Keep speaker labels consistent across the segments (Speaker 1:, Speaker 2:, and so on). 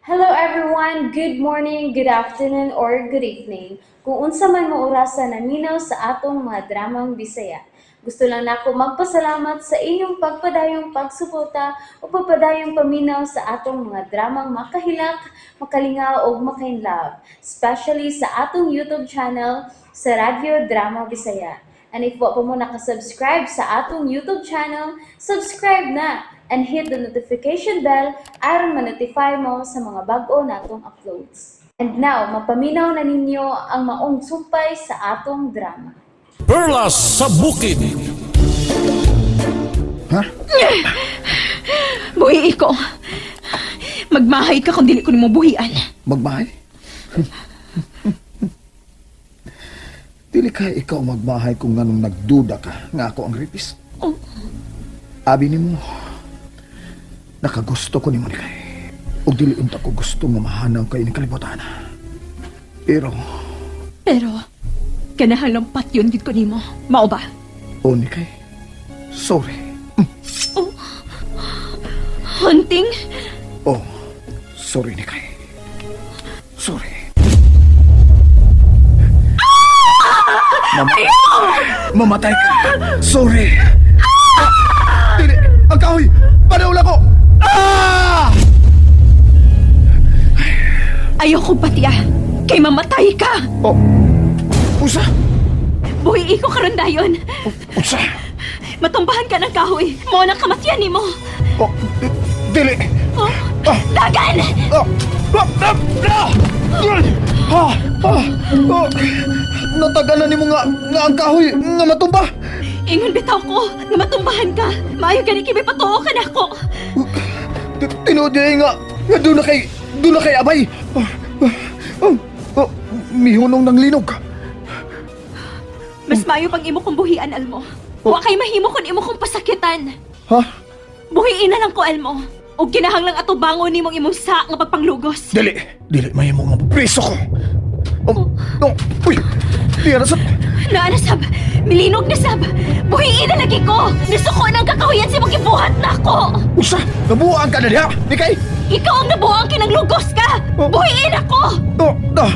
Speaker 1: Hello everyone! Good morning, good afternoon, or good evening. Kung unsa man mo orasa naminaw sa atong mga dramang Bisaya. Gusto lang nako magpasalamat sa inyong pagpadayong pagsuporta o pagpadayong paminaw sa atong mga dramang makahilak, makalingaw ug makainlove, especially sa atong YouTube channel sa Radyo Drama Bisaya. And if wa pa mo nakasubscribe sa atong YouTube channel, subscribe na and hit the notification bell aron ma-notify mo sa mga bag-o natong uploads. And now, mapaminaw na ninyo ang maong sumpay sa atong drama.
Speaker 2: Perlas sa Bukid.
Speaker 3: Ha?
Speaker 4: Buhi ko. Magmahay ka kung dili ko nimo buhian.
Speaker 3: Magmahay? Dili ka ikaw magmahay kung nganong nagduda ka nga ako ang rapist.
Speaker 4: Oh.
Speaker 3: Abi nimo, nakagusto ko nimo ni kay. Ug dili unta ko gusto nga mahanaw kay ni kalibutan. Pero,
Speaker 4: Pero ganahan lang patyon gid ko nimo. Mao ba?
Speaker 3: o ni kay, sorry.
Speaker 4: Hunting?
Speaker 3: Oh, sorry ni kay. Sorry. Mamatay ka. Sorry. Ah! Dili, ang kahoy. Panaula ko. Ah!
Speaker 4: Ayoko patiya. Kay mamatay ka.
Speaker 3: Oh. Usa.
Speaker 4: Buhi ko karon dayon.
Speaker 3: Usa.
Speaker 4: Matumbahan ka ng kahoy. Mao nang kamatyan nimo.
Speaker 3: Oh, dili.
Speaker 4: Oh.
Speaker 3: Ah.
Speaker 4: Dagan!
Speaker 3: Ah! Ah! Ah! Ah! Ah! Ah! Ah! Nataganan nimo nga nga ang kahoy nga matumba.
Speaker 4: Ingon bitaw ko nga matumbahan ka. Maayo gani kay may patuo ka nako.
Speaker 3: Tinuod niya nga nga doon na kay abay. Ah, ah, ah, ah, mihunong ng linog.
Speaker 4: Mas maayo pang imo kong buhian, Almo. Wa kay mahimo kon imo kong pasakitan.
Speaker 3: Ha?
Speaker 4: Buhiin na lang ko, Almo. Og kinahanglang atubangon nimong imong sa nga pagpanglugos.
Speaker 3: Dili, dili mahimo nga preso ko. Oh, oh, uy. Di na sa
Speaker 4: Naa na sab, milinog na sab. Buhiin na lagi ko. Nisuko na ang kakahuyan sa imong gibuhat na ako.
Speaker 3: Usa, nabuang ka na diha. Di kay.
Speaker 4: Ikaw ang nabuang kinanglugos ka.
Speaker 3: Oh.
Speaker 4: Buhiin ako.
Speaker 3: Oh, ah.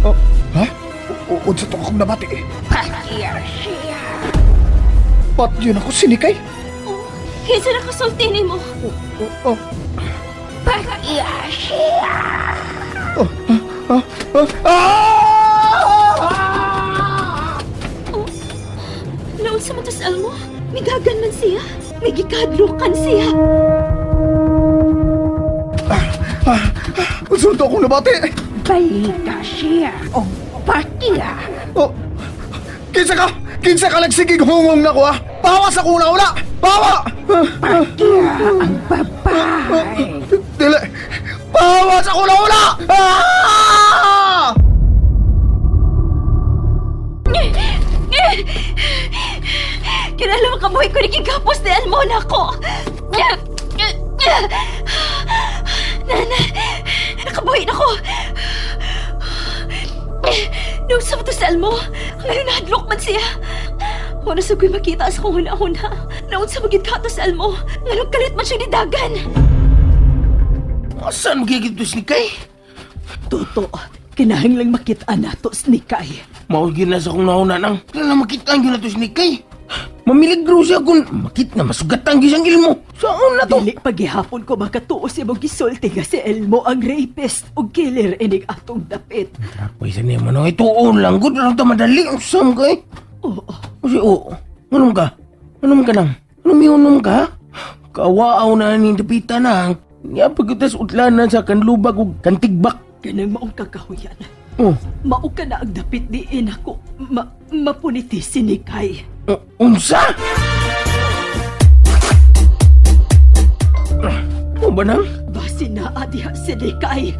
Speaker 3: Oh, ha? Unsa to akong nabati eh? Patyon ako sinikay.
Speaker 4: Oh, kinsa na kasulti nimo?
Speaker 3: Oh, oh. Oh, ah, ah, ah!
Speaker 4: Oh, naunsa man to sa Almo? Midagan man siya. Migikadlukan siya.
Speaker 3: Unsa to akong nabati?
Speaker 5: Balita siya o patiya.
Speaker 3: Oh, kinsa ka? Kinsa ka nagsigig hungong na ko ah? Pawa sa kuna una! Pawa!
Speaker 5: Patiya ang babae.
Speaker 3: Dili! Pawa sa kuna una! Ah!
Speaker 4: Kinala makabuhi ko ni gigapos ni Almo na ako. Nana, nakabuhi na ko. Nung sa to sa Almo, ngayon nahadlok man siya. Wala sa ko'y makita sa kong huna-huna. Naun sa magid ka to sa Almo, ngayon kalit man siya ni Dagan.
Speaker 6: Saan magiging ni Kay?
Speaker 5: Toto, kinahanglang makita nato si Nikay.
Speaker 6: Mao gyud na sa kong nauna nang. Kailan na makita ang gyud na to si Nikay? Mamiligro siya kung makit na masugatan gyud siyang ilmo. Saan na to?
Speaker 5: Dili paghihapon ko makatuo sa imong gisulti nga si Elmo ang rapist ug killer inig atong dapit.
Speaker 6: Trapay sa niya man. Ituon lang. Good lang ta madali. Ang sam kay.
Speaker 5: Oo,
Speaker 6: Kasi oo. Anong ka? Anong ka nang? Anong miunom ka? Kawaaw na ni dapita na. Niya pagkitas utlanan sa kanlubag ug kantigbak.
Speaker 5: kanang maong kakahuyan.
Speaker 6: Oh,
Speaker 5: Mao ka na ang dapit diin ako. Mapuniti si Nikay.
Speaker 6: Unsa? Oh, ba nang?
Speaker 5: Basi naa diha si Nikay.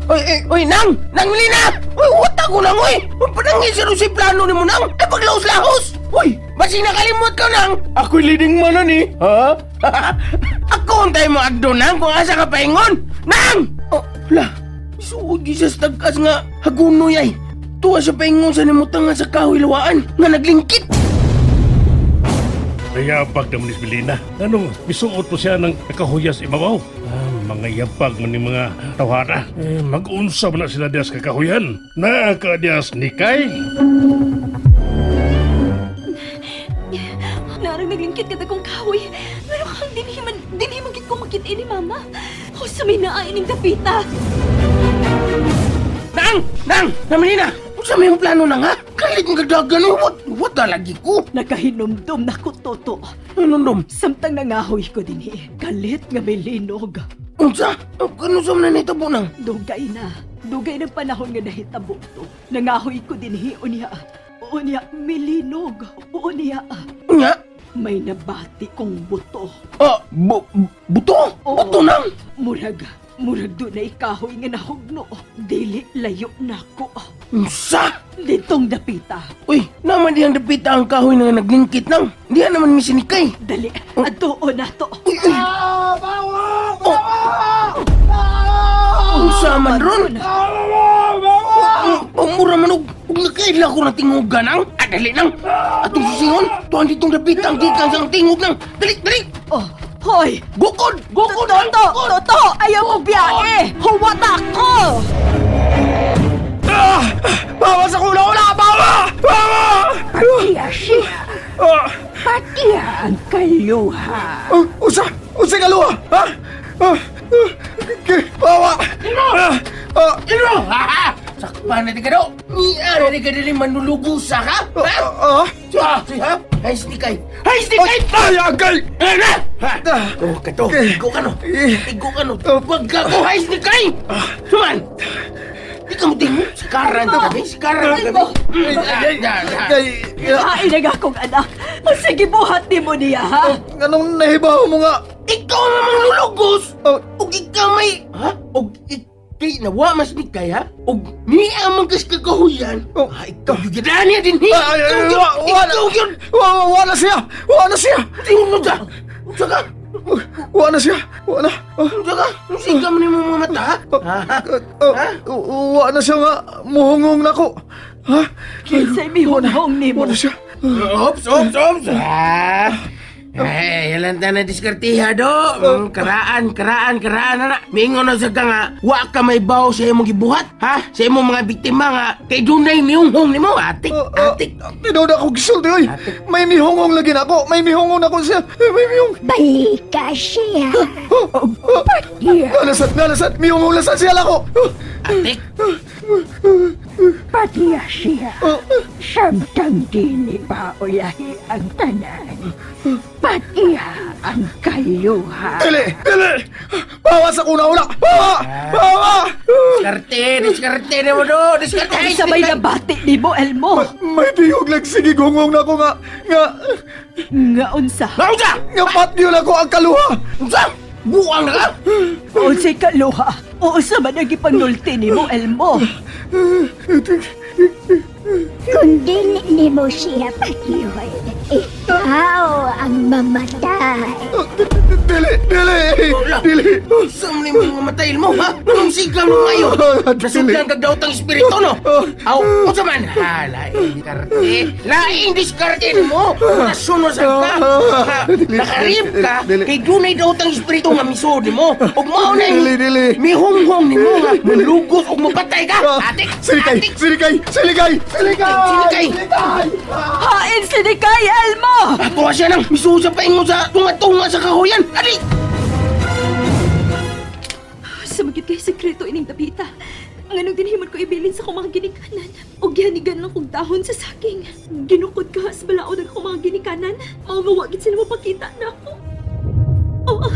Speaker 6: Oy, oy, oy, nang! Nang Melina! Oy, wata ko nang, oy! Panangin sa si plano ni mo, nang! Ay, paglahos-lahos! Oy, basi nakalimot ka, nang! Ako'y leading man na ni, ha? Ako ang tayo mo agdo, nang, kung asa ka paingon! Nang! Oh, la, isuod gyud siya sa tagkas nga hagunoy ay. Tuwa siya paingon sa nimutang nga sa kahoy lawaan, nga naglingkit!
Speaker 7: Nayabag naman ni Melina. Anong misuot po siya ng kakahuyas ibabaw? Ah, mga yabag man ni mga tawhana. Eh, mag-unsa man na sila dias kakahuyan. Naa ka dias nikay.
Speaker 4: Narang naglingkit ka kong kahoy. Pero kang dinhi man, dinhi man gid ko makita ni mama. O sa may naa ining dapita.
Speaker 6: Nang! Nang! Namalina! Unsa may plano nang ha? Kalit ng gadagan eh. What what lagi ko?
Speaker 5: Nakahinumdum na ko, Toto.
Speaker 6: Anong dom?
Speaker 5: Samtang nangahoy ko dinhi, kalit nga may linog.
Speaker 6: Unsa? Ano sa man nahitabo nang?
Speaker 5: Dugay na. Dugay ng panahon nga nahitabo to. Nangahoy ko dinhi unya. Unya milinog. Unya
Speaker 6: Nga?
Speaker 5: may nabati kong buto.
Speaker 6: Ah, buto?
Speaker 5: Oo.
Speaker 6: Buto nang?
Speaker 5: Murag, murag doon na ikahoy nga nahugno. Dili layo nako.
Speaker 6: Unsa?
Speaker 5: Ditong dapita.
Speaker 6: Uy, naman diyang dapita ang kahoy nga naglingkit nang. Diyan naman mi sinikay.
Speaker 5: Dali, adtuon na to.
Speaker 6: Uy, uy. Oh. Unsa man ron? Pamura man og ug nakaila ko na tingogan nang. Ah, dali nang. Atong susingon, tuan ditong dapita ang gikan sa tingog nang. Dali, dali.
Speaker 5: Oh, hoy!
Speaker 6: Gukod, gukod nang.
Speaker 5: Toto! Toto! Ayaw mo biyahe! Huwat ako!
Speaker 3: Ah! Bawa sa kuna-una! Bawa! Bawa!
Speaker 5: Patiya siya!
Speaker 3: Ah!
Speaker 5: Patiya ang kaluha!
Speaker 3: Oh, usa! Usa kaluha! Ha? Ah! Ah! Bawa! Ah! Ah!
Speaker 6: Ino! Ha ha! Sakpan na di ka daw. Niya na di ka dili manulugusa ka? Ha?
Speaker 3: Ah!
Speaker 6: Ah, ha? Hay snikay. Hay snikay!
Speaker 3: Ay, agay!
Speaker 6: Eh, na! Ha?
Speaker 3: Ah.
Speaker 6: Oh, kato.
Speaker 3: Okay.
Speaker 6: Igo ka no.
Speaker 3: Eh.
Speaker 6: Igo ka no. Wag ka ko, hay snikay! Suman! Di ka mo tingo. Sikaran ka gabi. Sikaran ka gabi.
Speaker 3: Ay, ay,
Speaker 6: Ah,
Speaker 3: ay,
Speaker 5: Hain na akong anak! Sige, buhat ni mo niya, ha?
Speaker 3: Anong nahibaw mo nga?
Speaker 6: Ikaw ang manglulugos!
Speaker 3: Oh.
Speaker 6: Ug ikaw may... Ha? Ug ikay nawa mas nikay, ha? Ug niya man kas kagahuyan.
Speaker 3: Oh.
Speaker 6: Ha, ikaw yung gidaan niya din, hi?
Speaker 3: Ay, ay,
Speaker 6: Ikaw
Speaker 3: ay,
Speaker 6: yun!
Speaker 3: wala,
Speaker 6: Ikaw yun!
Speaker 3: wala, wala siya! Wala siya!
Speaker 6: Tingnan mo siya! Unsa ka?
Speaker 3: Wala siya! Wala! Oh,
Speaker 6: Unsa ka? Unsa ka man imong mga mata, ha? Ha?
Speaker 3: oh, wala siya nga! Muhungong na ko! Ha?
Speaker 5: Kinsay mihunghong ni mo.
Speaker 3: Wala siya!
Speaker 6: Oops, oops, oops! Ah! Eh, yalan ta na diskartiha do. Karaan, karaan, karaan na na. Mingon na sa ka nga, wa ka may bawo sa imong gibuhat, ha? Sa imong mga biktima nga, kay dunay mihunghong nimo, atik, atik.
Speaker 3: Tinaw na ako gisulti, oy! May mihungong lagi na ako! May mihungong na ako siya! May mihung...
Speaker 8: Balika siya.
Speaker 3: Nalasad, nalasad! Mihungong lasad siya lako!
Speaker 6: Atik.
Speaker 8: Patiya siya. Samtang dili pa ulahi ang tanan. Patiya ang kaluha.
Speaker 3: Dili! Dili! Bawa sa kuna-una! Bawa! Bawa!
Speaker 6: Diskarte, diskarte na mo do, diskarte.
Speaker 5: Ay, sabay nabati ni mo, Elmo!
Speaker 3: May tiyog lang sige gungong na ako nga... Nga...
Speaker 5: Nga unsa?
Speaker 6: Unsa?
Speaker 3: Nga patyo na ko ang kaluha!
Speaker 6: Unsa? Buang na ka?
Speaker 5: Unsay kaluha? Unsa man ang gipanulti ni mo, Elmo?
Speaker 8: Kung dili nimo siya patiyon, ikaw ang mamatay.
Speaker 3: Dili! Dili! Dili!
Speaker 6: Unsa man imong mga matay mo, ha? Nung sigaw mo ngayon. Nasugdan kag daot ang espiritu, no? Aw, unsa man? Ha, laing diskarte. Laing diskarte mo. Nasunod sa ka. Ha, Nakarib ka kay dunay daot ang espiritu nga misod nimo. Ug mao na
Speaker 3: Dili, dili.
Speaker 6: mihunghong nimo nga mulugos ug mapatay ka. Atik,
Speaker 3: Silikay!
Speaker 6: atik.
Speaker 3: Silikay! Silikay! Silikay!
Speaker 6: Silikay!
Speaker 3: Silikay!
Speaker 5: Hain si Nikay, Elmo!
Speaker 6: Ato siya nang misuod sa paingon sa tunga-tunga sa kahuyan. Ali!
Speaker 4: Sumagit kay sekreto ining dapita. Nganong dinhimon ko ibilin sa akong mga ginikanan. O gihanigan lang kong dahon sa saking. Ginukod ka sa balaod ang akong mga ginikanan. Mao nga wa gid sila mapakita na ako. Oh, ah.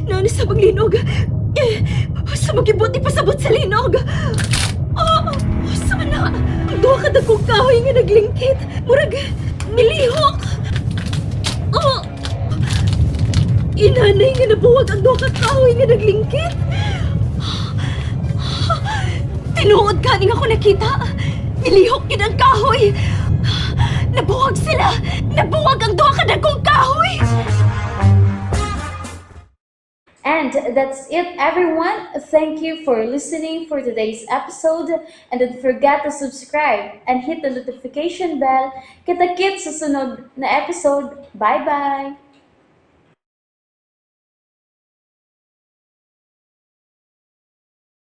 Speaker 4: Nani sa linog. Eh, sa magibuti pasabot sa linog. Oh, sa man na. Ang duha ka dagkong kahoy nga naglingkit. Murag nilihok. Oh, Inanay nga nabuwag ang duha ka kahoy nga naglingkit. Tinuod gani nga ko nakita. Nilihok gid ang kahoy. Nabuwag sila. Nabuwag ang duha ka dagkong kahoy.
Speaker 1: And And that's it, everyone. Thank you for listening for today's episode. And don't forget to subscribe and hit the notification bell. Kita-kits sa sunod na episode. Bye-bye!